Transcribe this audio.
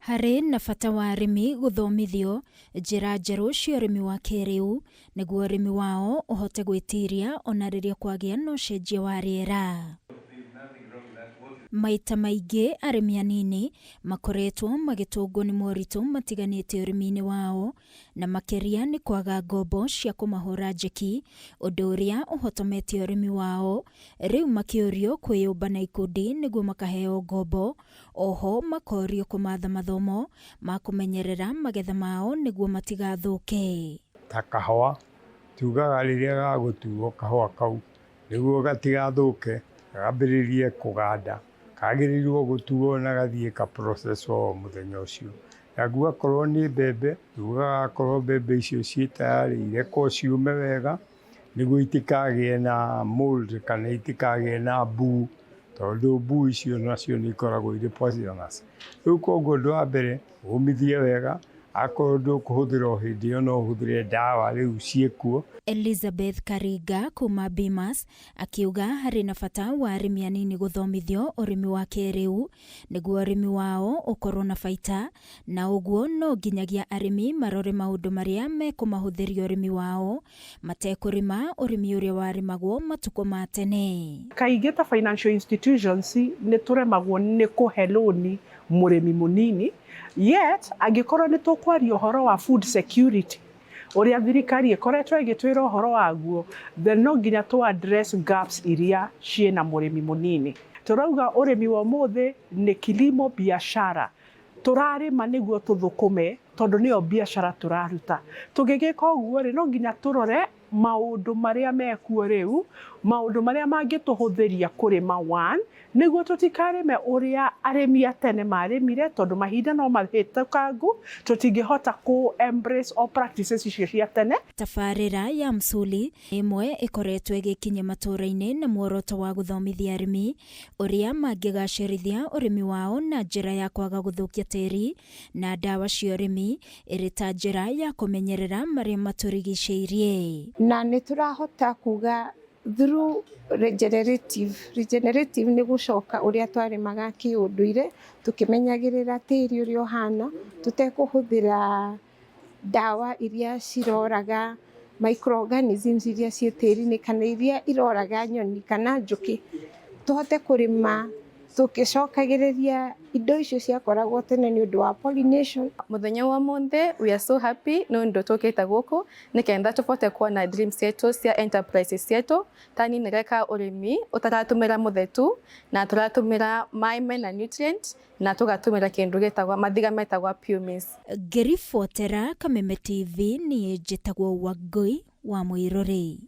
Harĩ na bata wa arĩmi gũthomithio njĩra njerũ cia ũrĩmi wa kĩrĩu nĩguo ũrĩmi wao ũhote gwĩtiria ona rĩrĩa kwagĩa na ũcenjia wa rĩera. Maita maingĩ arĩmi anini makoretwo magĩtũngwo nĩ moritũ matiganĩte ũrĩmi-inĩ wao, na makĩria nĩ kwaga ngombo cia kũmahũra njeki, ũndũ ũrĩa ũhotometie ũrĩmi wao, rĩu makĩũrio kwĩyũmba na ikundi nĩguo makaheo ngombo. Oho makorio kũmatha mathomo ma kũmenyerera magetha mao nĩguo matigathũke. Ta kahũa, tugaga rĩrĩa gagũtuo kahũa kau nĩguo gatigathũke gambĩrĩrie kũganda, kagĩrĩirwo gũtuo na gathiĩ ka process wo o mũthenya ũcio. Naguo akorwo nĩ mbembe, tugaga akorwo mbembe icio ciĩ tayarĩ irekwo ciũme wega nĩguo itikagĩe na mould kana itikagĩe na mbuu, tondũ mbuu icio nacio nĩ ikoragwo irĩ poisonous. Rĩu koguo ũndũ wa mbere, ũmithie wega, akorwo ndũkũhũthĩra o hĩndĩ ĩyo no ũhũthĩre ndawa rĩu ciĩkuo. Elizabeth Karinga kuma Bimas akiuga harĩ na bata wa arĩmi anini gũthomithio ũrĩmi wa kĩrĩu nĩguo ũrĩmi wao ũkorwo na baita, na ũguo no nginyagia arĩmi marore maũndũ marĩa mekũmahũthĩria ũrĩmi wao matekũrĩma ũrĩmi ũrĩa warĩmagwo matukũ ma tene. Kaingĩ ta financial institutions nĩ tũremagwo nĩ kũhe loan mũrĩmi mũnini, yet angĩkorwo nĩ tũkwaria ũhoro wa food security ũrĩa thirikari ĩkoretwo ĩgĩtwĩra ũhoro waguo, then no nginya tũ address gaps iria ciĩna mũrĩmi mũnini. Tũrauga ũrĩmi wa ũmũthĩ nĩ kilimo biashara, tũrarĩma nĩguo tũthũkũme tondũ nĩyo biacara tũraruta. Tũgĩgĩka ũguo rĩ, no nginya tũrore maũndũ marĩa mekuo rĩu, maũndũ marĩa mangĩtũhũthĩria kũrĩma one, nĩguo tũtikarĩme ũrĩa arĩmi a tene marĩmire, tondũ mahinda no mahĩtũkangu, tũtingĩhota kũ embrace all practices icio cia tene. Tabarĩra ya Msuli nĩ ĩmwe ĩkoretwo ĩgĩkinya matũũra-inĩ na muoroto wa gũthomithia arĩmi ũrĩa mangĩgacĩrithia ũrĩmi wao na njĩra ya kwaga gũthũkia tĩri na ndawa cia ũrĩmi ĩrĩ ta njĩra ya kũmenyerera marĩa matũrigicĩirie. Na nĩ tũrahota kuga through regenerative, regenerative nĩ gũcoka ũrĩa twarĩmaga kĩũndũire, tũkĩmenyagĩrĩra tĩri ũrĩa ũhana, tũtekũhũthĩra ndawa iria ciroraga microorganisms iria ciĩ tĩri-inĩ kana iria iroraga nyoni kana njũkĩ, tũhote kũrĩma tũgĩcokagĩrĩria indo icio ciakoragwo tene nĩ ũndũ wa pollination. Mũthenya wa ũmũthĩ we are so happy nĩ ũndũ tũkĩte gũkũ nĩketha tũbote kuona dreams cietu cia enterprises cietu. Ta niĩ ndĩreka ũrĩmi ũtaratũmĩra mũthetu na tũratũmĩra maĩ mena nutrient na tũgatũmĩra kĩndũ gĩtagwo mathiga metagwo pumice. Ngĩribotera Kameme TV niĩ njĩtagwo Wangũi wa Mũirũrĩ.